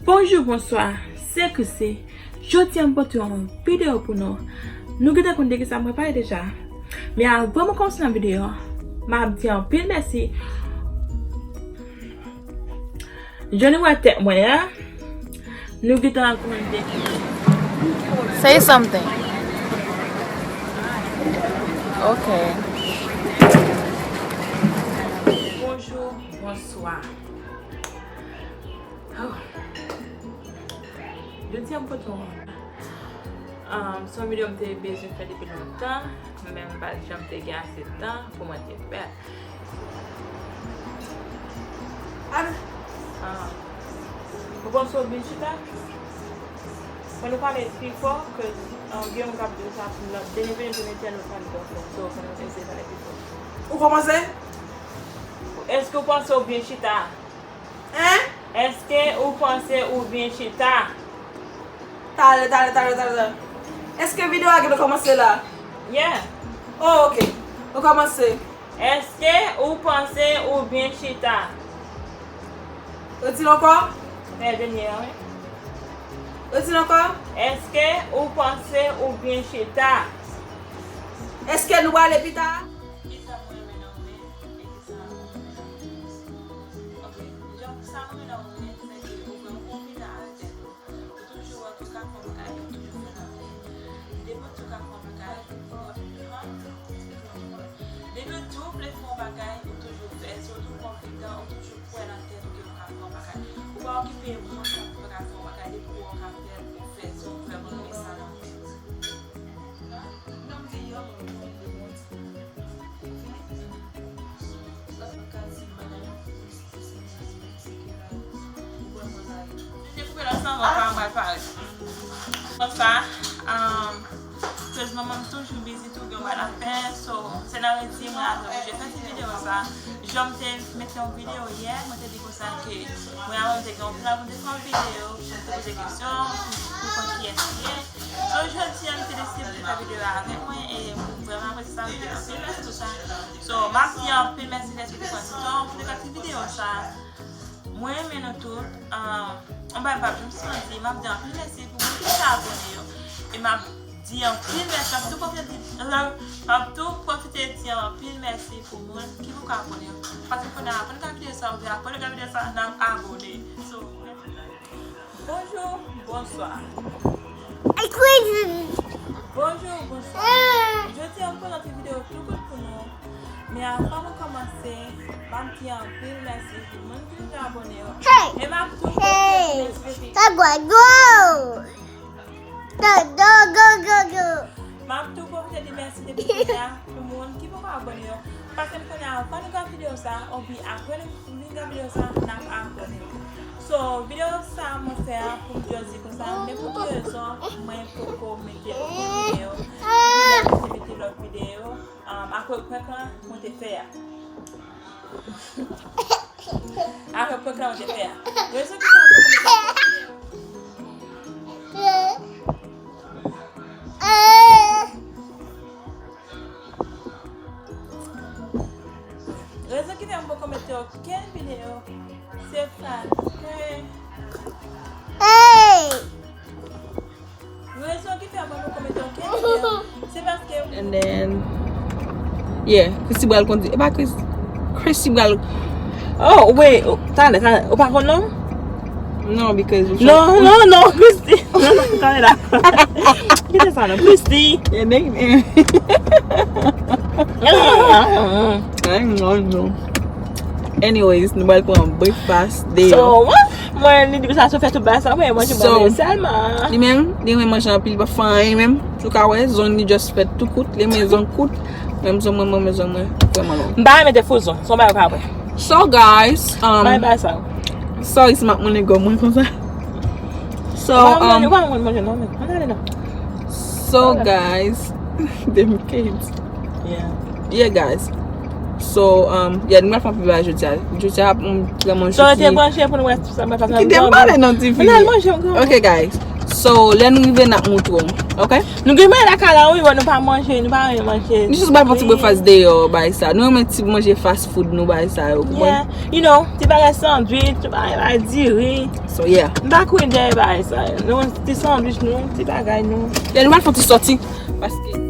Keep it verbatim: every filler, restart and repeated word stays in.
Bonjou, bonswa, se Chrissy. Jodi a m pote yon videyo pou nou. Nou gentan konn de kisa m prepare deja. Men avan mwen kòmanse nan videyo, m ap di anpil mèsi. Jan nou wè tèt mwen an, nou gentan konn de. Say something. Ok. Bonjou, bonswa. Oh. Jodi a m pote yon, um, se yon videyo m te bezwen fè depi lontan, men m pa t janm te gen ase tan pou mwen te fè. Ah. Ou panse w byen chita? Fò nou pale pi fò, ke, um, gen yon k ap di w sa, byenveni, byenveni, tèl lòt pale pi fò. So, fò nou eseye pale pi fò. Ou kòmanse? Èske w panse w byen chita? Hein? Èske ou panse ou byen chita? Talè, talè, talè, talè. Èske videyo a genlè kòmanse la? Yeah. Oh, ok. Nou kòmanse. Èske ou panse ou byen chita? Redi l ankò? Fè dènye a, wi. Redi l ankò? Èske ou panse ou byen chita? Èske nou prale pita? Kisa mwen renmen nan ou menm? E kisa ou renmen nan mwen? Ok, donk sa mwen nan ou menm, se ke ou vrèman konfidan avèk tèt ou. Ou toujou wè ke w ka fè yon bagay, ou toujou fè l anpil. Depi w di w ka fè yon bagay, ou fè l anpil. Depi w di w vle fè yon bagay, ou toujou fè l. Se ou toujou konfidan, ou toujou kwè nan tèt ou ke w ka fè yon bagay. Ou pa okipe moun k ap di w pa ka fè yon bagay, depi w wè w ka fè l, ou fè l. Se ou vrèman renmen sa nan ou menm. Konsa, um, koz manman m toujou bizi tou, gen yon bagay l ap fè, so, se nan redi mwen la oblije fè ti videyo sa. Jan m te mete yon videyo yè, mwen te di konsa ke mwen avè m te gen yon plan pou m te fè yon videyo, pou m te poze kesyon, pou, pou konn kiyès li ye. So, jodi a, m te deside pou te fè videyo a avèk mwen, e m vrèman apresye sa, m te anpil mèsi pou sa. So, m ap di anpil mèsi dèske w te pran ti tan pou te fè ti videyo sa. Mwen renmen nou tout. Ah, yon bagay m p ap janm santi, m ap di anpil mèsi pou moun ki deja abòne yo. E m ap di anpil mèsi, m ap tou pwofite di, m ap tou pwofite di anpil mèsi pou moun ki poko abòne yo. Paske kounye a, apre n gade videyo sa, oubyen apre n gade videyo sa, n ap abòne. So, bonjou, bonswa. Bonjou, bonswa. Jodi a, m pote yon ti videyo tou kout pou nou. Men avan mwen kòmanse, m ap di anpil mèsi pou moun ki deja abòne yo. E m ap tou pwofite di mèsi depi. M ap tou pwofite di mèsi depi kounye a pou moun ki poko abòne yo. Paske m konnen avan nou gade videyo sa, oubyen apre nou fin gade videyo sa, n ap abòne. So, videyo sa mwen fè a pou m just di konsa, men pou ki rezon mwen poko mete lòt videyo. Epi lè mwen te mete lòt videyo, um, akoz prank lan mwen te fè a. Apre prank la ou te fè a. Rezon ki fè w poko mete w. Rezon ki fè m poko mete okenn videyo, se paske. Rezon ki fè m poko mete okenn videyo, se paske. And then, yeah, Christy pral kondi. E pa Chris, Christy pral. Oh, wait. Oh, talè, talè. Ou pa konn non? Non, because. Non, non, non, Christy. Non, non, talè la. Kite sa non, Christy. Yeah, they. I don't know. Anyways, nou pral pran breakfast deyò. So, what? Mwen, li di sa sou fè tout bagay sa, mwen manje manje sèlman. Li menm, li renmen manje anpil, li pa fè anyen menm. Ou ka wè, zong li just fèt tou kout, li renmen zong kout. Menm zong mwen, mwen renmen zong mwen, vrèman long. M pa renmen te fou zong, se yon bagay ou ka wè. So, guys, um, bay bay sa. Sorry si m ap mounen gòm mwen konsa. So, um, ou pa manje non, men. Ann ale non. So, guys, Demi Kate. Yeah. Yeah, guys. So, um, yeah, nou pral fè anpil bagay jodi a. Jodi a, m vrèman jodi. So, rete branche pou nou wè sa mwen fè. Kite m pale non, tifi. Mwen al manje ankò. Ok, guys. So, lè nou rive, n ap montre w. Ok? Nou gen manje lakay la, wi, men nou pa manje, nou pa renmen manje. Nou jis pral fè ti breakfast deyò, bay sa. Nou renmen ti manje fast food, nou bay sa yo, konprann? Yeah. You know, ti bagay sandwich, ti bagay diri. So, yeah. M pa kouri dèyè bagay sa. Nou, ti sandwich, nou, ti bagay, nou. Yeah, nou pral fè ti sòti. Paske